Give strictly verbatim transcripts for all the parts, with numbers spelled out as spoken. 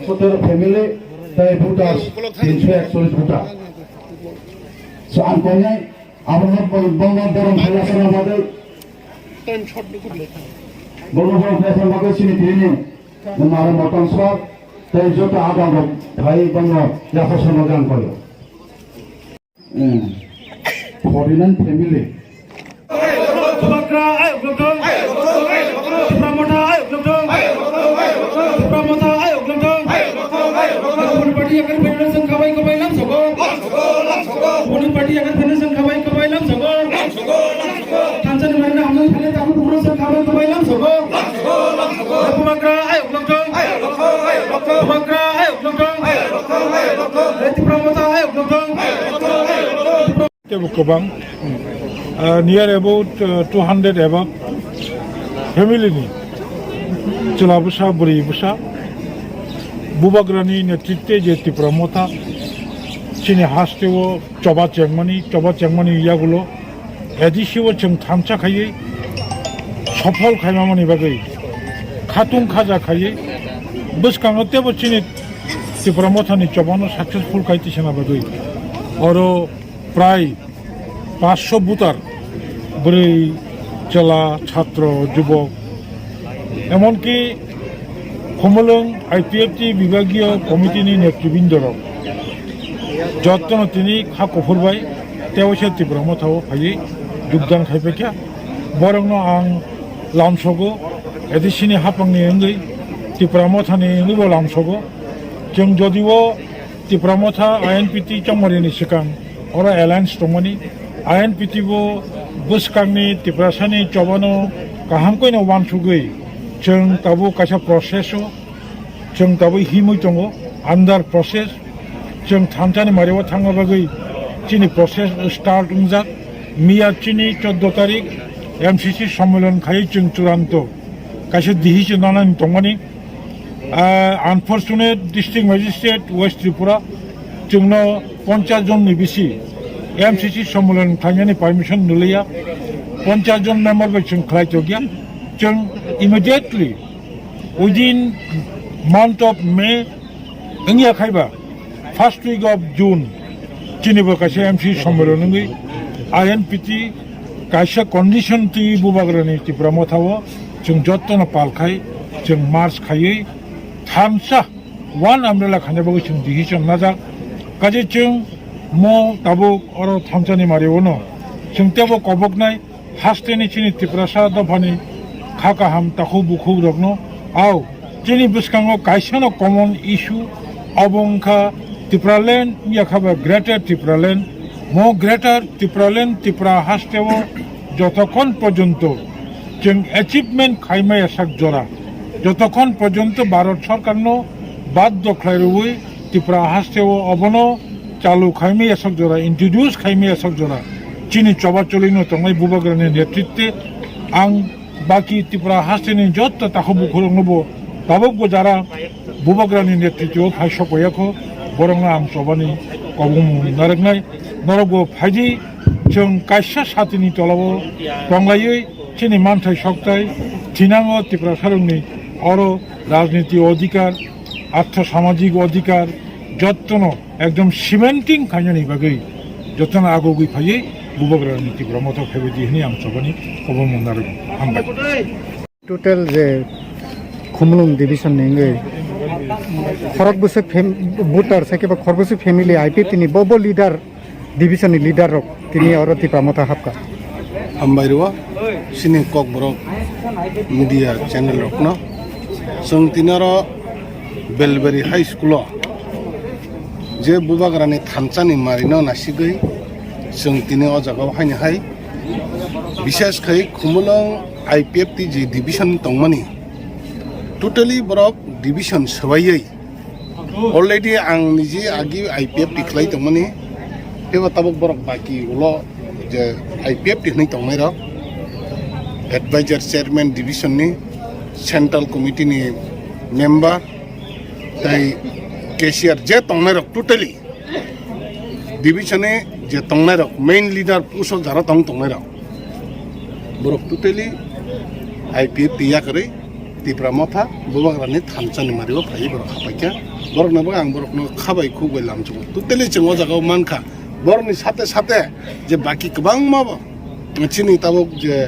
Sotero family, tei voters tinsho ekcholish voter. So, ang koinai, abo no bol-, bol-, borom khaina sana bagwi. Borom borom khaina sana bagwi sini tini ni, nang mare motom sor, tei joto adang rok phai bangno yaphar sana gang koyo. Hmm. Forty-nine family. Bubagra ayok lok thung. Tipra Motha ayok lok thung. Tipra Motha ayok lok thung. Bubagra party yakar federation khabai khabai lam sogo. Bubagra party yakar federation khabai khabai lam sogo. Thansa ni mari na hamjak thale tabu bubagra khabai khabai lam sogo. Bubagra ayok lok thung. Bubagra ayok lok thung. Tipra Motha ayok lok thung. Tebo kwbang, ah, near about, ah, two hundred above family ni chwla bwsa, bwrwi bwsa, Bubagrani netritwe je Tipra Motha chini hasteo choba chengmani, choba chengmani yagulo A D C o chwng thansa khaiwi sophol khaimamani bagwi khatung khaja khaiwi bwskango tebo chini Tipra Mothani chobano successful khai tisana bagwi oro prai paanch sho voter, bwrwi, chwla, chhatro, jubok, emonki Khumulwng I P F T bibagiyo committee ni netribindorok jottono tini kha kuphur bai tewaisa Tipra Mothao phaiwi jogdan khai paikha. Borokno ang lamsogo, A D C ni haphangni wngwi, Tipra Mothani wngwibo lamsogo. Chwng jodio Tipra Motha I N P T chongmarini swkang oro alliance tongmani, I N P T bo bwskangni Tiprasani chobano kaham koino uansugwi chwng tabuk kaisa process o chwng tabuk himwi tongo, under process. Chwng thansani mario thangna bagwi chini process start wngjak. Miya chini chordo tarik M C C sommilon khai chwng churanto kaisa decision nanani tongmani. Ah, unfortunate, District Magistrate West Tripura chwngno ponchas jon ni bisi M C C sommilon khlainani permission nulaiya, ponchas jon member bai chwng khlai tokya. Chwng immediately within month of May wngya khaiba first week of June chini bo kaisa M C sommilon wngwi I N P T kaisa condition twi Bubagrani Tipra Mothao chwng jottono pal khai chwng march khaiwi thansa one umbrella khaina bagwi chwng decision najak. Kaje chwng mo tabuk oro thansani mario no chwng tebo koboknai hasteni chini Tiprasa dophani kha kaham takhuk bukhuk rokno. Ao chini bwskango kaisano common issue, abo wngkha Tipraland, yakha ba Greater Tipraland. Mo Greater Tipraland Tipra hasteo jotokhon porjonto chwng achievement khaimaya sak jora, jotokhon porjonto Bharat Sarkarno baddo khlai rwui Tipra hasteo obono chalu khaimaya sak jora, introduce khaimaya sak jora, chini choba cholino tongnai Bubagrani netritwe ang baki Tipra hasteni jotto takhuk bukhurokno bo tabuk bo jara Bubagrani netritwo phai sokoyakho, borokno ang chobani kobong narwknai. Norokbo phaidi, chwng kaisa satini tolao tonglaiwi chini manthai sokthai thinango Tiprasarokni oro rajniti odhikar, artho samajik odhikar jottono ekdom cementing khainani bagwi jottono agogwi phaiwi Bubagrani Tipra Motha phaibaidi hwnwi ang chobani kobong narwknai. Hambai. Total je Khumulwng division ni wngwi khorok bwswk fam-, voter, sai khe ba khorok bwswk family I P T ni bo, bo leader, division ni leader rok tini oro Tipra Motha hapkha. Hambai rwo chini Kokborok media channel rokno. Chwng tini oro Belbari High School o je Bubagrani thansa ni mari no nasigwi chwng tini o jaga o haino hai, bishes khai Khumulwng I P F T je division tongmani, totally borok division swbaiwi already ang niji agi I P F T khlai tongmani, teibo tabuk borok baki ulo je I P F T hwnwi tongnai rok, advisor, chairman division ni, central committee ni member, tei cashier je tongnai rok totally division ni je tongnai rok, main leader post o jara tong tongnai rok, borok totally I P F T yakarwi Tipra Motha Bubagrani thansa ni mario phaiwi borok hapaikha. Borokno bo ang borokno khabai khukbai lamchugo. Totally chwng o jagao mankha. Borokni sate sate je baki kwbangma bo chini tabuk je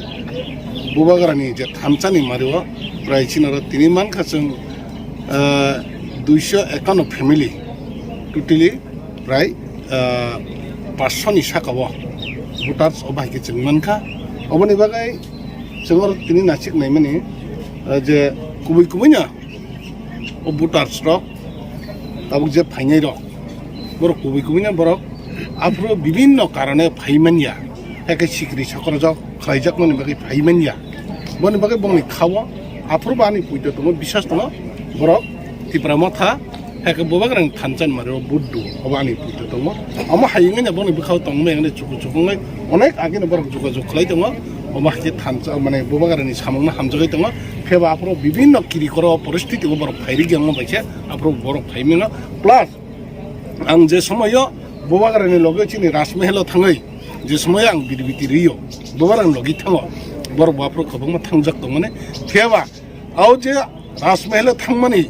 Bubagrani je thansa ni mario prai chini oro tini mankha chwng, ah, duiso ekano family totally prai, ah, paanch sho ni saka o voters o bahai khe chwng mankha. Oboni bagwi chwng oro tini nasik naimani, ah, je kubui kubui no o voters rok tabuk je phainai rok borok kubui kubui no borok aphuru bibinno karone phai manya, hakhe sikri sokorjak khlaijakmani bagwi phai manya. Boni bagwi bongni khao aphuru bo ani puito tongo, biswas tongo borok Tipra Motha, hakhe Bubagrani thansa ni mario buddu obo ani puito tongo. Omo hai wngwi no bongni bwkhao tongmani wngwi chuku chuku wngwi onek agini borok jogajog khlai tongo. Omo hai khe thansa mane Bubagrani samungno hamjagwi tongo. Phebo aphuru bibinno kiri koro poristiti o borok phairikya wngma bai khe aphuru borok phai mano. Plus ang je somoyo Bubagrani loge chini Rajmahal o thangwi je somoyo ang birbiti rio Bubagrani logi thango, borok bo aphuru kwbangma thangjak tongmani. Phiyaba o je Rajmahal o thangmani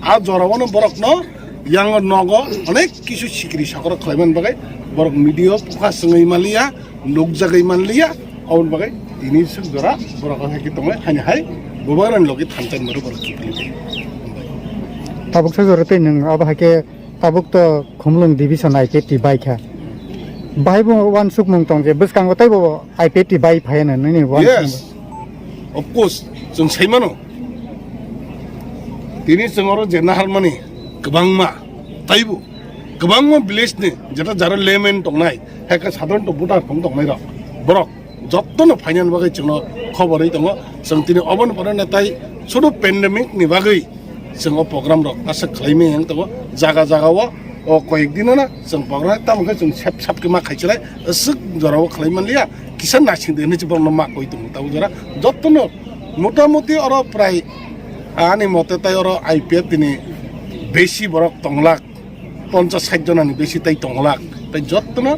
a jorao no borokno yang nogo onek kisu sikri sakoro khlaimani bagwi borok media o focus wngwi manliya, nukjagwi manliya, aboni bagwi tini swk jora borok o hai khe tongwi haini hai Bubagrani logi thansa ni mario borok kiphilwi tong. Tabuk swk jora tei nwng abo hai khe tabuk to Khumulwng division I P F T bai kha. Bahai bo uansukmung tong je bwskango tei bo I P F T bai phai hwnwi nini uansukmung. Yes, of course, chwng sai mano. Tini chwng oro je naharmani kwbangma, taibo kwbangma village ni jeta jaro layman tongnai, hai khe sadharanto voter tong tongnai rok, borok jottono phainani bagwi chwngno khobor ri tongo. Chwng tini oboni pore netai sudu pandemic ni bagwi chwng o program rok aswk khlaimani yang tongo. Jaga jaga o, o koyek dino na chwng program tamo khe chwng sep sap khe ma khaichilai aswk jorao khlai manliya, kisa nasing de hinwi borokno ma koi tongo. Tabuk jora jottono motamuti oro prai ani mote tai oro I P F T ni besi borok tonglak, ponchas sait jonani besi tai tonglak, tai jottono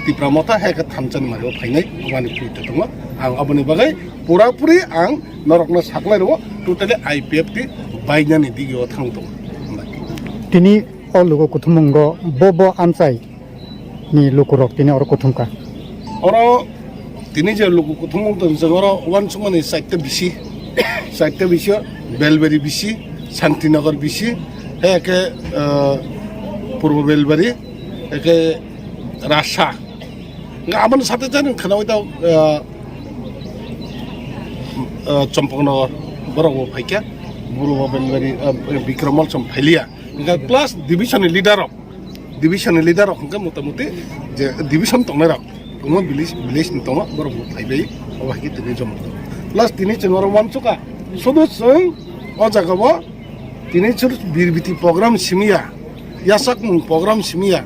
Tipra Motha hai khe thansa ni mario phainai, obani puito tongo. Ang aboni bagwi pura puri ang norokno saklai rwo, totally I P F T bainani digio thang tongo. Tini o lugo kuthumung go bo bo amchai ni lukurok tini oro kuthum kha. Oro tini je luku kuthumung tong jang oro uansukmani chaita bisi, chaita bisi o Belbari bisi, Santinagar bisi, hai khe, ah, Purbo Belbari, hai khe Rasa. Nga aboni sate jani khana oi ta, ah, ah, Champaknagar borok bo phaikha, Purbo Belbari, ah, Bikramol chom phailiya. Nga plus division ni leader rok. Division ni leader rok hwnkhe motamuti je division tongnai rok, omo village, village ni tongo, borok bo phaibai, obo hai khe tini joma tongo. Plus tini chwng oro uansukha, sudu chwng o jaga o tini chwng birbiti program simiya, yasakmung program simiya,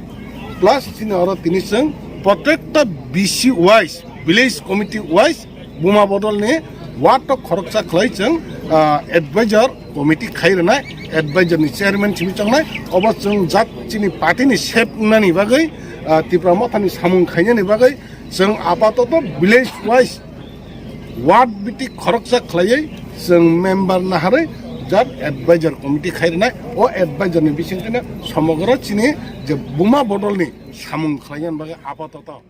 plus chini oro tini chwng protekta B C wise, village committee wise, Buma bodol ni ward o khoroksa khlai chwng, ah, advisor committee khai rwnai, advisor ni chairman simi chongnai. Obo chwng jat chini party ni sep wngnani bagwi, ah, Tipra Motha ni samung khainani bagwi chwng apatoto village wise ward biti khoroksa khlaiwi chwng member naharwi jat advisor committee khai rwnai. O advisor ni bisingtwino somogro chini je Buma bodol ni samung khlainani bagwi apatoto